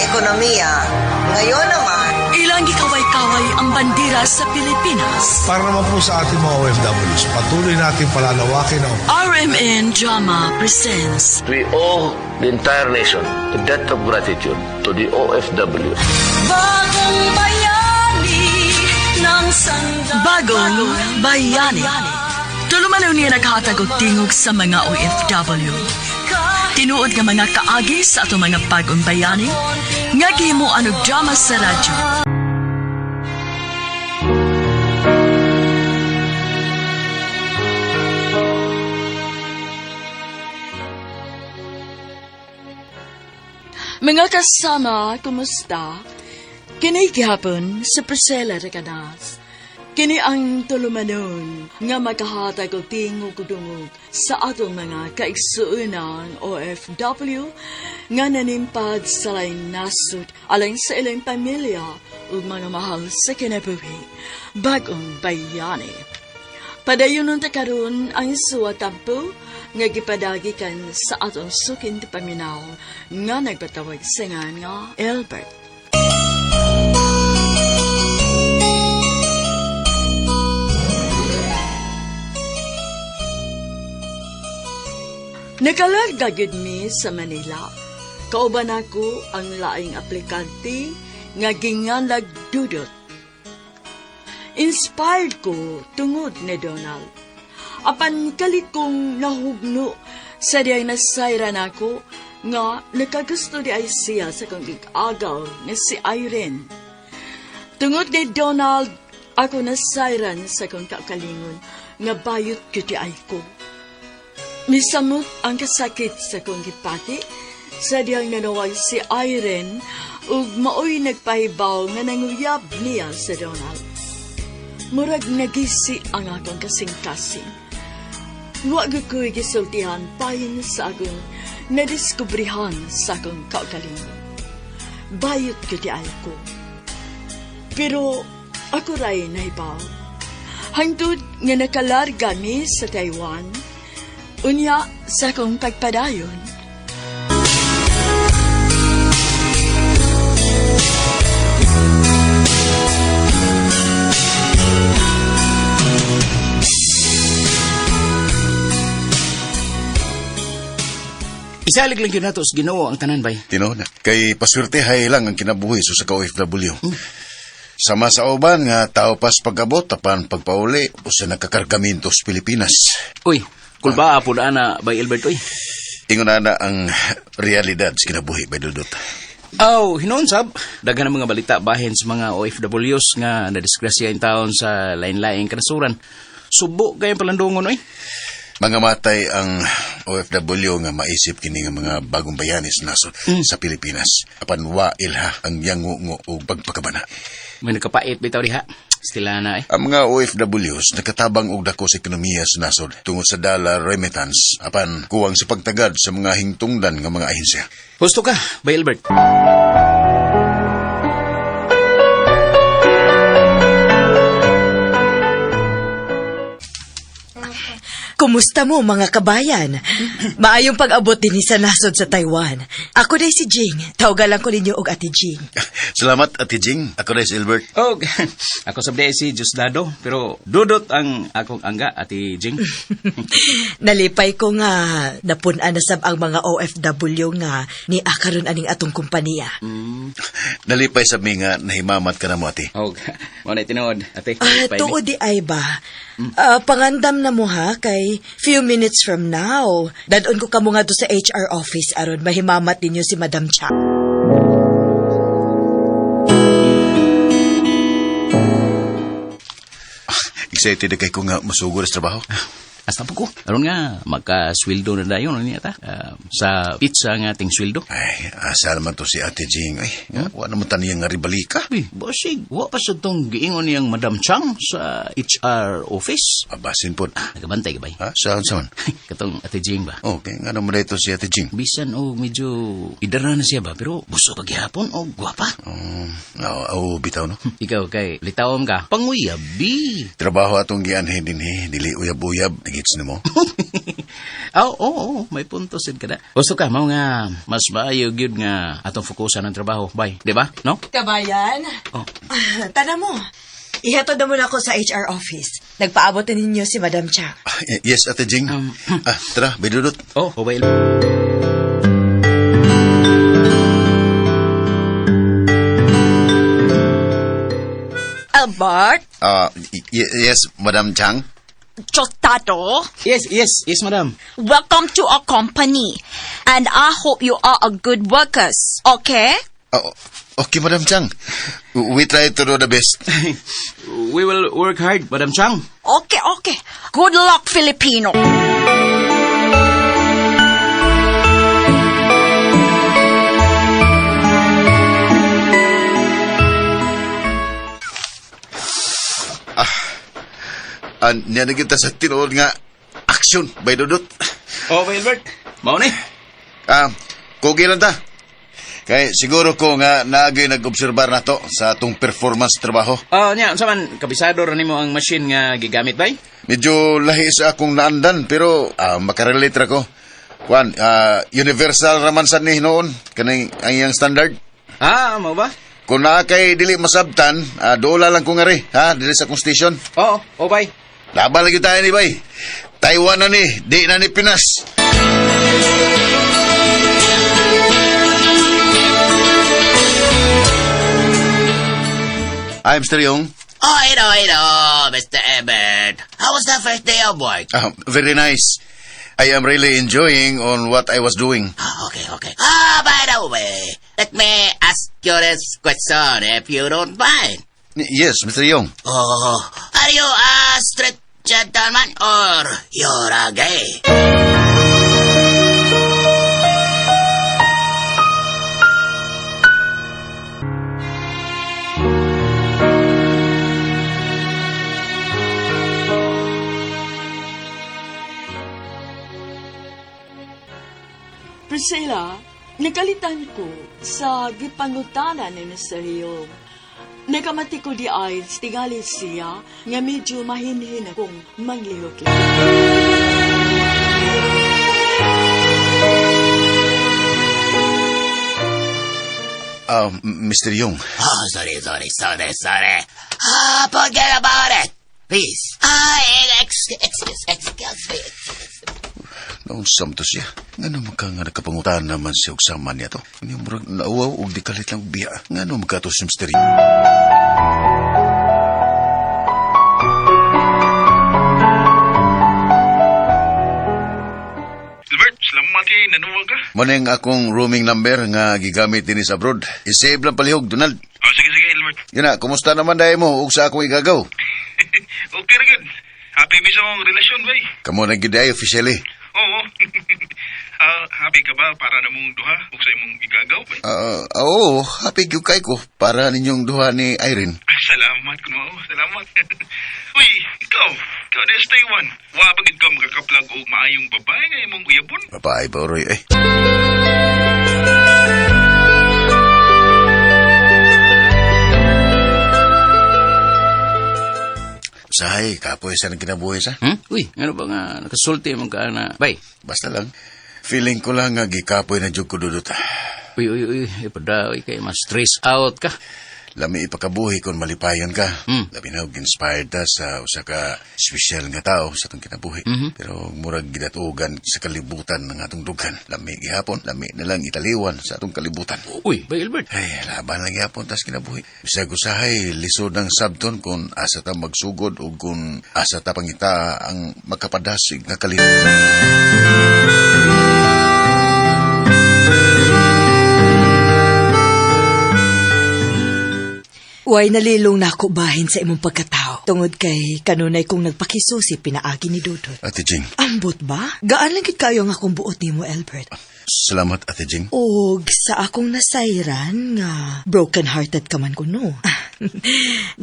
ekonomiya. Ngayon naman, Ilang gikaway-kaway ang bandera sa Pilipinas. Para naman po sa ating mga OFWs, patuloy natin palalawakin ang RMN Drama presents We owe the entire nation a debt of gratitude to the OFW. Bagong Bayani ng Bagong Bayani. Tulumanon niya naghatag og tingog sa mga OFW. Tinuod nga mga kaagi sa atong mga bagong bayani nga gihimuan og drama sa radyo. Mga kasama, kumusta? Kini gihapon sa Priscilla Recanas. Kini ang tulumanon nga magkahatag og tingog ug dungog sa atong mga kaigsuonan OFW nga nanimpad sa laing nasod alang sa ilang pamilya ug mga mahal sa kinabuhi. Bagong bayani. Padayon nun ta karon ang suwatampo nga gipadagikan sa atong sukin ti paminaw nga nagpatawag sa nga nga Albert. Nakalarga gyud mi sa Manila. Kauban ako ang laing aplikante nga ginganlag dudot. Inspired ko tungod ni Donald. Apan kalit kong nahugno sa diyang nasayran ako nga nakagusto di ay siya sa kong gigagaw nga si Irene. Tungod ni Donald, ako nasayran sa kong kakalingon nga bayot ko di ay ko. Misamot ang kasakit sa kong gipati sa diyang nanawag si Irene ug maoy nagpahibaw nga nanguyab niya sa Donald. Murag nagisi ang akong kasing-kasing. Wa gyud ko'y gisultihan pahin sa akong nadiskubrihan sa akong kaugalingon. Bayot gyud di ay ko. Pero ako ray nahibaw. Hangtod nga nakalarga mi sa Taiwan, unya sa akong pagpadayon. Isalig lang yun nato sa Ginoo ang tanan bay. Tinuod na. Kay paswertehay lang ang kinabuhi so sa ka-OFW. Sama sa uban nga tao pas pag-abot apan pagpauli o sa nagkakargaminto sa Pilipinas. Uy, kulba po na ana bay Albert uy. Ingon na na ang realidad sa kinabuhi bay dudot. Aw, hinoon sab, daghan ang mga balita bahin sa mga OFWs nga nadisgrasya in taon sa lain-laing kanasuran. Subo kayong palandungon uy. Mga matay ang OFW nga maisip kini nga mga bagong bayanis nasod sa Pilipinas. Apan wa ilha ang yangungo o pagpakabana. May nagkapait bitaw diha. Stila na eh. Ang mga OFWs nakatabang og dako sa ekonomiya sa nasod tungod sa dollar remittance apan kuwang sa pagtagad sa mga hingtungdan nga mga ahensya. Husto ka, bay Albert. Kumusta mo mga kabayan? Maayong pag-abot din sa nasod sa Taiwan. Ako day si Jing. Tawgalan ko ninyo og Ate Jing. Salamat, Ate Jing. Ako rin si Albert. Oh, ako sabdi si Diosdado, pero dudot ang akong angga ati Jing. Nalipay ko nga napun-an na sab ang mga OFW nga ni akaron aning atong kumpanya. Nalipay sa mi nga nahimamat ka na mo, Ate. Oh, mo na tinuod ate. Ah, Nalipay mi. tuod di ay ba? Ah, pangandam na mo ha kay few minutes from now. Dadon ko kamo nga do sa HR office aron mahimamat ninyo si Madam Cha. Excited na kay ko nga masugod sa trabaho. Hasta po ko. Aron nga magkasweldo na dayon ano niya ta. Ah, sa pizza nga ating sweldo. Ay, asa naman to si Ate Jing. Ay, nga, wa naman taniya nga ribalika. Uy, basig, wa pa sa tong giingon niyang Madam Chang sa HR office. Abasin po. Nagabantay ka ba? Ha? Saan saan? Katong Ate Jing ba? Okay, nga naman na ito si Ate Jing. Bisan o medyo idara na siya ba, pero buso paghihapon o gwapa. Oo, oh, bitaw no. Ikaw kay litawom ka, panguyabi. Trabaho atong gianhin din he, dili uyab-uyab, nagits nimo. Oo, oh, may punto sad ka na. Gusto ka, mao nga, mas maayo gyud nga atong fokusan ang trabaho. Bay, di ba? No? Kabayan? Oh. Ah, tana mo. Ihatod na muna ako sa HR office. Nagpaabot na ninyo si Madam Chang. Ah, yes, Ate Jing. Tara, Bay Dudut. Oh, bay. Albert, Yes, Madam Chang. Chotado, Yes, madam. welcome to our company. And I hope you are a good workers, okay? Oh, okay, Madam Chang. We try to do the best. We will work hard, Madam Chang. Okay. Good luck, Filipino. Niya na kita sa tinuod nga action, Bay Dudut. Oh, Bay Albert. Mao ni. Kugi lang ta. Kay siguro ko nga naagay nag-obserbar na to sa atong performance trabaho. Oh, nya, unsa man kabisado ra nimo ang machine nga gigamit bay? Medyo lahi sa akong naandan pero makarelate ra ko. Kwan, universal raman sad ni noon kaning ang iyang standard. Ah, mao ba? Kung naa kay dili masabtan, dola lang ko nga ri, ha, dili sa akong station. Oo, oh, bay. Laban lagi tayo ni bay. Taiwan na ni, di na ni Pinas. I'm Mr. Young. Oh, hello, Mr. Ebert. How was the first day of work? Very nice. I am really enjoying on what I was doing. Ah, okay. Ah, by the way, let me ask you this question if you don't mind. Yes, Mr. Young. Oh, are you a straight gentleman or you're a gay? Priscilla, nakalitan ko sa gipangutana ni Mr. Hill. Nakamati ko di ay tingali siya nga medyo mahinhin akong manglihok. Mr. Young. Oh, sorry. Ah, forget about it. Please. Ah, excuse me. Naunsam to siya. Ngano magka nga nakapangutan naman siya og sama niya to. Nga murag nauwaw og di kalit lang biya. Ngano magka to si Mr. Young? Albert, salamat kay nanuwag ka. Mo na akong roaming number nga gigamit dinhi sa abroad. I-save lang palihog, Donald. Oh, sige, Albert. Yun na, kumusta naman dahil mo ug sa akong igagaw? Okay ra gud. Happy mi sa mong relasyon, bay. Kamo na gid ay officially. Oo. Happy ka ba para na mong duha ug sa imong igagaw, bay? Oo, happy gyud kay ko para ninyong duha ni Irene. Ah, salamat kuno. Salamat. Uy, ikaw na sa Taiwan. Wa ba gid ka makakaplag og maayong babae nga imong uyabon? Babae ba oroy eh. Sahay, kapoy sa nang kinabuhi sa. Uy, ano ba nga nakasulti man ka na? Bay. Basta lang. Feeling ko lang nga gikapoy na jud ko dudot. Uy, pada, uy, kay ma-stress out ka. Lami ipakabuhi kung malipayon ka. Labi na og inspired ta sa usa ka espesyal nga tao sa atong kinabuhi. Pero murag gidatugan sa kalibutan ng atong dughan. Lami gihapon, lami na lang italiwan sa atong kalibutan. Uy, Bay Albert. Ay, laban lang gihapon tas kinabuhi. Bisag usahay lisod ang sabton kung asa ta magsugod o kung asa ta pangita ang makapadasig nga kalit. Way nalilong na ako bahin sa imong pagkatao. Tungod kay kanunay kong nagpakisusi pinaagi ni Dudut. Ate Jing, Ambot ba? Gaan lang gid kayo ang akong buot nimo, Albert. salamat Ate Jing. Og sa akong nasayran nga broken-hearted ka man kuno.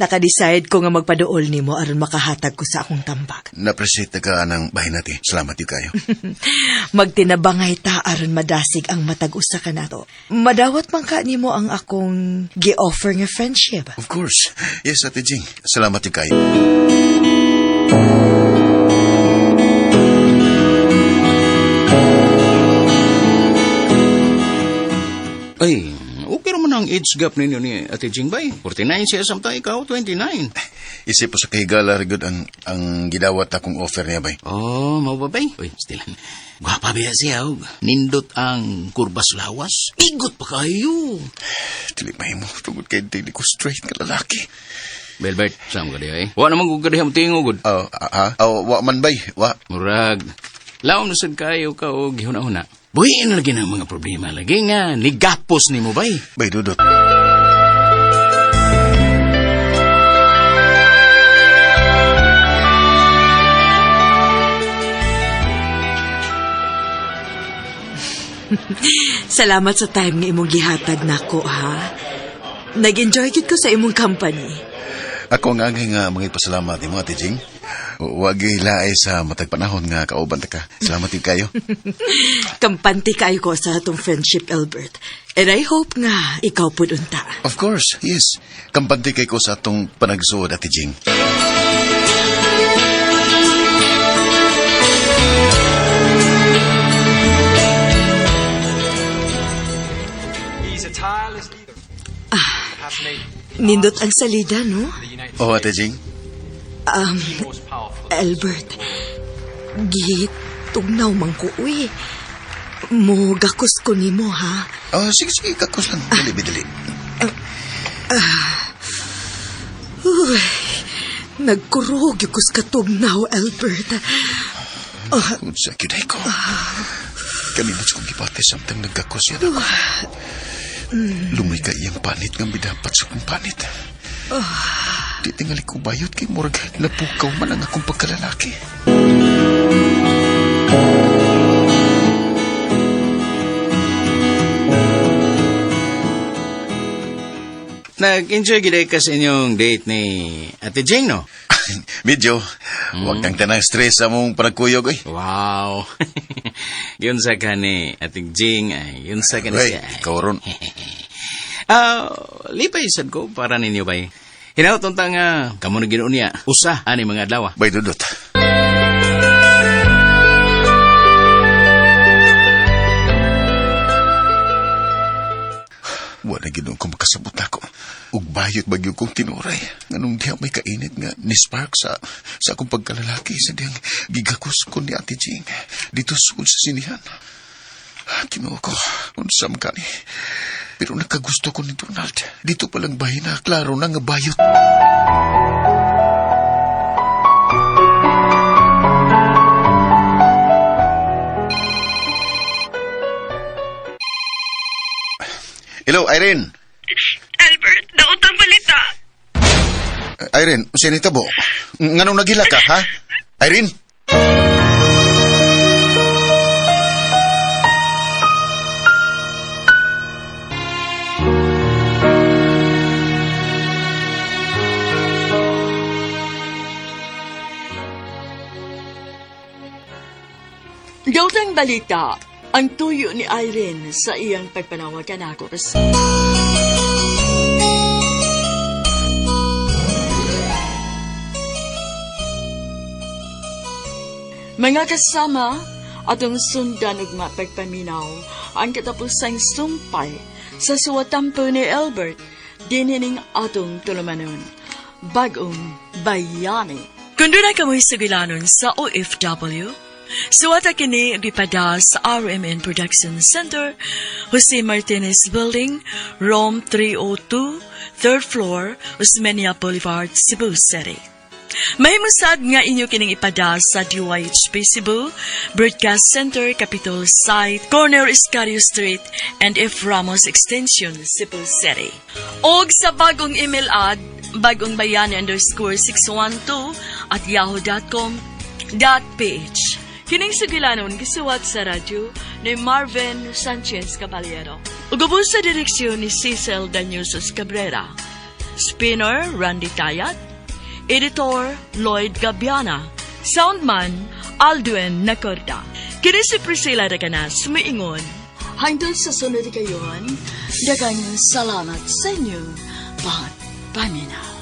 Naka-decide ko nga magpaduol nimo aron makahatag ko sa akong tambak. Na-appreciate na ka ng bahin natin. Salamat yun kayo. Magtinabangay ta aron madasig ang matag usa ka nato. Madawat man ka nimo ang akong gi-offer nga friendship. Of course. Yes, Ate Jing. Salamat yun kayo. Okay naman ang age gap ninyo ni Ate Jing bay. 49 siya samtang ikaw 29. Isip po sa kahigala gud ang gidawat akong offer niya bay. Oh, mao ba bay? Uy, stilan. Gwapa biya siya, og. Nindot ang kurbas lawas. Igot pa kayo. Dili mahimo tungod kay dili ko straight nga lalaki. Belbert, saan ka diha eh? Wa naman kung kadiha mo tingog. Oh, ha? Oh, wa man bay, wa. Murag, laom na sad kayo ka og gihuna-huna. Buhiin na lagi ng mga problema lagi nga nigapos nimo bay. Bay dudot. Salamat sa time nga imong gihatag nako, ha? Nag-enjoy gid ko sa imong company. Ako ang angay nga mga ipasalamat nimo Ate Jing. Wa gilaay sa matag panahon nga kauban ta ka. Salamat din kayo. Kampante kayo ko sa atong friendship, Albert. And I hope nga ikaw pud unta. Of course, yes. Kampante kay ko sa atong panagsuod, Ate Jing. Nindot ang salida, no? Oh, Ate Jing. Albert, gitugnaw man ko, uy. Mo gakos ko nimo, ha? Oh, sige, sige, kakos lang. Dali, dali. Uy, nagkurog yung kus katugnaw, Albert. Unsa gyud ay ko. Kanina sa kong gibate samtang nagkakos yan ako. Lumoy ka iyang panit nga midapat sa kong panit. Di tingali ko bayot kay murag napukaw man ang akong pagkalalaki. Nag-enjoy gid ka sa inyong date ni Ate Jing, no? Medyo, wag kang tanang stress sa mong panagkuyog, oy. Wow. Yun sa kani Ate Jing, ay yun sa kani Wey, siya. ikaw ron. Lipay sad ko para ninyo bay. Hinaut unta nga kamo na ginuon niya. Usa ani mga adlaw. Bay dudot. Wala ginoon ko makasabot ako. Ug bayot bagyo kong tinuray. Nganong diha may kainit nga ni spark sa akong pagkalalaki sa diyang gigakos ko ni Ate Jing. Dito sud sa sinihan. Kinoo ko, unsa man kani. Pero nakagusto ko ni Donald. Dito palang bahay na, klaro na nga bayot. Hello, Irene. Albert, daot ang balita. Irene, unsay nitabo? Nganong nagila ka, ha? Irene? Daot ang balita. Ang tuyo ni Irene sa iyang pagpanawagan ako. Mga kasama, atong sundan ug mapagpaminaw ang katapusang sumpay sa suwatampo ni Albert dinining atong tulumanon. Bagong bayani. Kung doon ay kamoy sugilanon sa OFW, suwata kini gipada sa RMN Production Center, Jose Martinez Building, Rome 302, 3rd floor, Osmeña Boulevard, Cebu City. Mahimusad nga inyo kining ipada sa DYHP Cebu, Broadcast Center, Capitol Site, Corner Escario Street, and F. Ramos Extension, Cebu City. Og sa bagong email ad, bagongbayani_612 at yahoo.com.ph. Kining sugilanon gisuwat sa radyo ni Marvin Sanchez Caballero. Ug ubos sa direksyon ni Cecil Danyusos Cabrera. Spinner Randy Tayat, Editor Lloyd Gabiana, Soundman Aldwin Nacorda. Kini si Priscilla Reganas, sumiingon. Hangtod sa sunod kayon, daghang salamat sa inyong pagpaminaw.